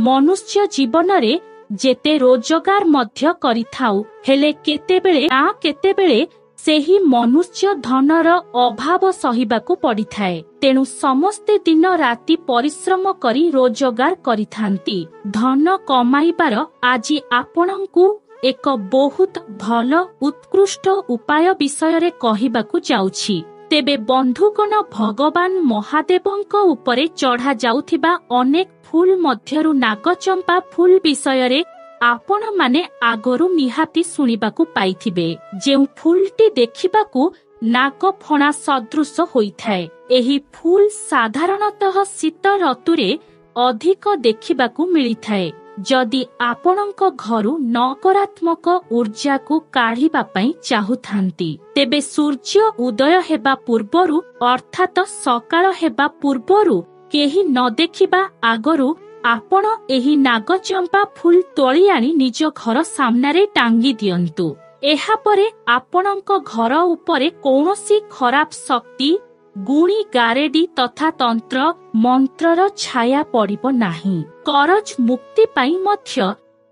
ମନୁଷ୍ୟ ଜୀବନରେ ଯେତେ ରୋଜଗାର ମଧ୍ୟ କରିଥାଉ, ହେଲେ କେତେବେଳେ ନା କେତେବେଳେ ସେହି ମନୁଷ୍ୟ ଧନର ଅଭାବ ସହିବାକୁ ପଡ଼ିଥାଏ। ତେଣୁ ସମସ୍ତେ ଦିନ ରାତି ପରିଶ୍ରମ କରି ରୋଜଗାର କରିଥାନ୍ତି। ଧନ କମାଇବାର ଆଜି ଆପଣଙ୍କୁ ଏକ ବହୁତ ଭଲ ଉତ୍କୃଷ୍ଟ ଉପାୟ ବିଷୟରେ କହିବାକୁ ଯାଉଛି। ତେବେ ବନ୍ଧୁଗଣ, ଭଗବାନ ମହାଦେବଙ୍କ ଉପରେ ଚଢ଼ା ଯାଉଥିବା ଅନେକ ଫୁଲ ମଧ୍ୟରୁ ନାଗଚମ୍ପା ଫୁଲ ବିଷୟରେ ଆପଣମାନେ ଆଗରୁ ନିହାତି ଶୁଣିବାକୁ ପାଇଥିବେ। ଯେଉଁ ଫୁଲଟି ଦେଖିବାକୁ ନାଗଫଣା ସଦୃଶ ହୋଇଥାଏ। ଏହି ଫୁଲ ସାଧାରଣତଃ ଶୀତ ଋତୁରେ ଅଧିକ ଦେଖିବାକୁ ମିଳିଥାଏ। ଯଦି ଆପଣଙ୍କ ଘରୁ ନକାରାତ୍ମକ ଉର୍ଜାକୁ କାଢ଼ିବା ପାଇଁ ଚାହୁଁଥାନ୍ତି, ତେବେ ସୂର୍ଯ୍ୟ ଉଦୟ ହେବା ପୂର୍ବରୁ, ଅର୍ଥାତ ସକାଳ ହେବା ପୂର୍ବରୁ, କେହି ନ ଦେଖିବା ଆଗରୁ ଆପଣ ଏହି ନାଗଚମ୍ପା ଫୁଲ ତୋଳି ଆଣି ନିଜ ଘର ସାମ୍ନାରେ ଟାଙ୍ଗି ଦିଅନ୍ତୁ। ଏହାପରେ ଆପଣଙ୍କ ଘର ଉପରେ କୌଣସି ଖରାପ ଶକ୍ତି, ଗୁଣି ଗାରେଡି ତଥା ତନ୍ତ୍ର ମନ୍ତ୍ରର ଛାୟା ପଡ଼ିବ ନାହିଁ। କରଜ ମୁକ୍ତି ପାଇଁ ମଧ୍ୟ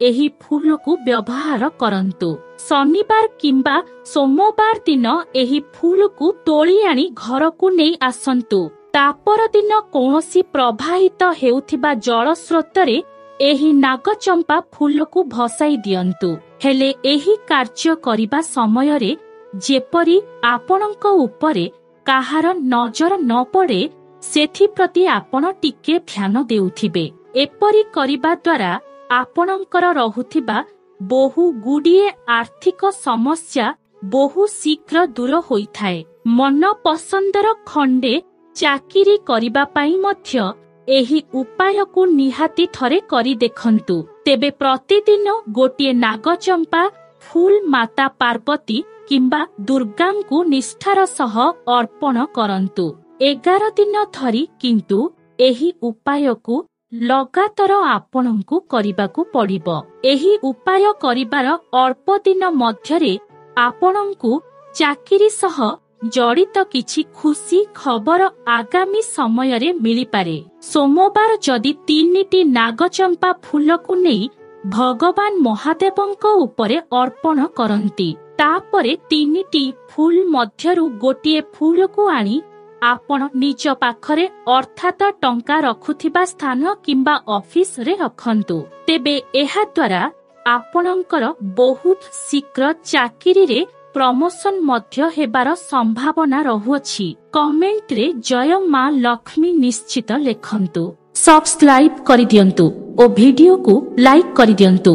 ଏହି ଫୁଲକୁ ବ୍ୟବହାର କରନ୍ତୁ। ଶନିବାର କିମ୍ବା ସୋମବାର ଦିନ ଏହି ଫୁଲକୁ ତୋଳି ଆଣି ଘରକୁ ନେଇ ଆସନ୍ତୁ। ତାପରଦିନ କୌଣସି ପ୍ରବାହିତ ହେଉଥିବା ଜଳ ସ୍ରୋତରେ ଏହି ନାଗଚମ୍ପା ଫୁଲକୁ ଭସାଇ ଦିଅନ୍ତୁ। ହେଲେ ଏହି କାର୍ଯ୍ୟ କରିବା ସମୟରେ ଯେପରି ଆପଣଙ୍କ ଉପରେ କାହାର ନଜର ନ ପଡ଼େ, ସେଥିପ୍ରତି ଆପଣ ଟିକେ ଧ୍ୟାନ ଦେଉଥିବେ। ଏପରି କରିବା ଦ୍ୱାରା ଆପଣଙ୍କର ରହୁଥିବା ବହୁ ଗୁଡ଼ିଏ ଆର୍ଥିକ ସମସ୍ୟା ବହୁ ଶୀଘ୍ର ଦୂର ହୋଇଥାଏ। ମନ ପସନ୍ଦର ଖଣ୍ଡେ ଚାକିରି କରିବା ପାଇଁ ମଧ୍ୟ ଏହି ଉପାୟକୁ ନିହାତି ଥରେ କରି ଦେଖନ୍ତୁ। ତେବେ ପ୍ରତିଦିନ ଗୋଟିଏ ନାଗଚମ୍ପା ଫୁଲ ମାତା ପାର୍ବତୀ କିମ୍ବା ଦୁର୍ଗାଙ୍କୁ ନିଷ୍ଠାର ସହ ଅର୍ପଣ କରନ୍ତୁ 11 ଦିନ ଧରି। କିନ୍ତୁ ଏହି ଉପାୟକୁ ଲଗାତାର ଆପଣଙ୍କୁ କରିବାକୁ ପଡ଼ିବ। ଏହି ଉପାୟ କରିବାର ଅଳ୍ପ ଦିନ ମଧ୍ୟରେ ଆପଣଙ୍କୁ ଚାକିରି ସହ ଜଡ଼ିତ କିଛି ଖୁସି ଖବର ଆଗାମୀ ସମୟରେ ମିଳିପାରେ। ସୋମବାର ଯଦି 3ଟି ନାଗଚମ୍ପା ଫୁଲକୁ ନେଇ ଭଗବାନ ମହାଦେବଙ୍କ ଉପରେ ଅର୍ପଣ କରନ୍ତି, ତାପରେ 3ଟି ଫୁଲ ମଧ୍ୟରୁ ଗୋଟିଏ ଫୁଲକୁ ଆଣି ଆପଣ ନିଜ ପାଖରେ, ଅର୍ଥାତ ଟଙ୍କା ରଖୁଥିବା ସ୍ଥାନ କିମ୍ବା ଅଫିସରେ ରଖନ୍ତୁ, ତେବେ ଏହାଦ୍ୱାରା ଆପଣଙ୍କର ବହୁତ ଶୀଘ୍ର ଚାକିରିରେ ପ୍ରମୋସନ ମଧ୍ୟ ହେବାର ସମ୍ଭାବନା ରହୁଅଛି। କମେଣ୍ଟରେ ଜୟ ମା ଲକ୍ଷ୍ମୀ ନିଶ୍ଚିତ ଲେଖନ୍ତୁ। ସବସ୍କ୍ରାଇବ କରିଦିଅନ୍ତୁ ଓ ଭିଡିଓକୁ ଲାଇକ୍ କରିଦିଅନ୍ତୁ।